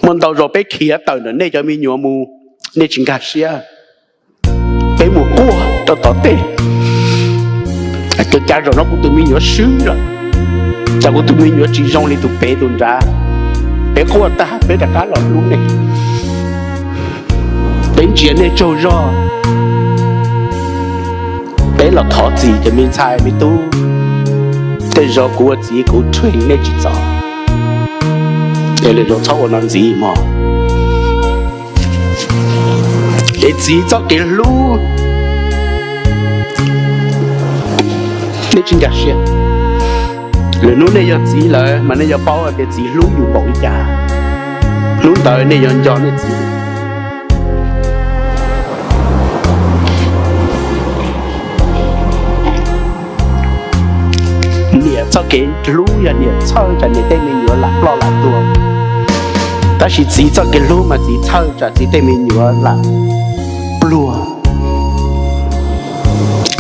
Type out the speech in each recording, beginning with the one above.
Muaj ntau zaus peb khiav tawm ntawm nej cov me nyuam mus, nej tsis nkag siab. Peb mus quaj rau tom tej, cas zaum no kuv tus me nyuam swb lawm, cas kuv tus me nyuam tsis zoo li tus pem tus nrad. Peb quaj tag peb rov qab los hlub nej. Peb ntsia nej tsaug zog, peb los thov txim cov me ntxhais me tub. Tej zaum kuv ua txiv kuv train nej tsis txaus, es lwm zaus txhob ua no ntxiv mog. Es txiv txoj kev hlub, nej tsis nkag siab. Lwm hnub nej yog txiv lawm mas nej yuav paub hais tias txiv hlub yus npaum li cas. Hnub ntawd nej yuav nco nej txiv. Niam txoj kev hlub yog niam txhawj tsam niam tej me nyuam lam ploj lam tuag, tab sis txiv txoj kev hlub mas txiv txhawj tsam txiv tej me nyuam lam pluag.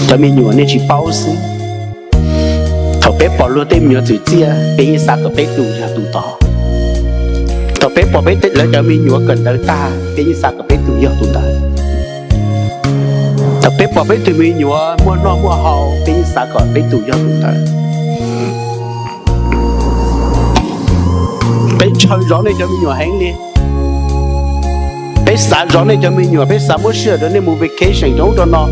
Cov me nyuam nej tsis paub xwb, thaum peb pom luag tej me nyuam txwm txiaj peb yeej xav kom peb tus yog tus tod. Thaum peb pom peb lawv cov me nyuam kawm ntawv tag peb yeej xav kom peb tus yog tus ntawd. Thaum peb pom peb tus me nyuam muaj noj muaj haus peb yeej xav kom peb tus yog tus ntawd. Peb ntshaw zov nej cov me nyuam heev li. Peb xav zov nej cov me nyuam, peb xav muab sij hawm rau nej mus vacation rau ub rau no,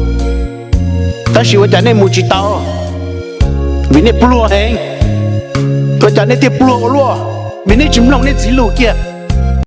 tab sis ua cas nej mus tsis tau? Vim nej pluag heev. Ua cas nej thiaj pluag ua luaj? Vim nej tsis mloog nej txiv lus kiag.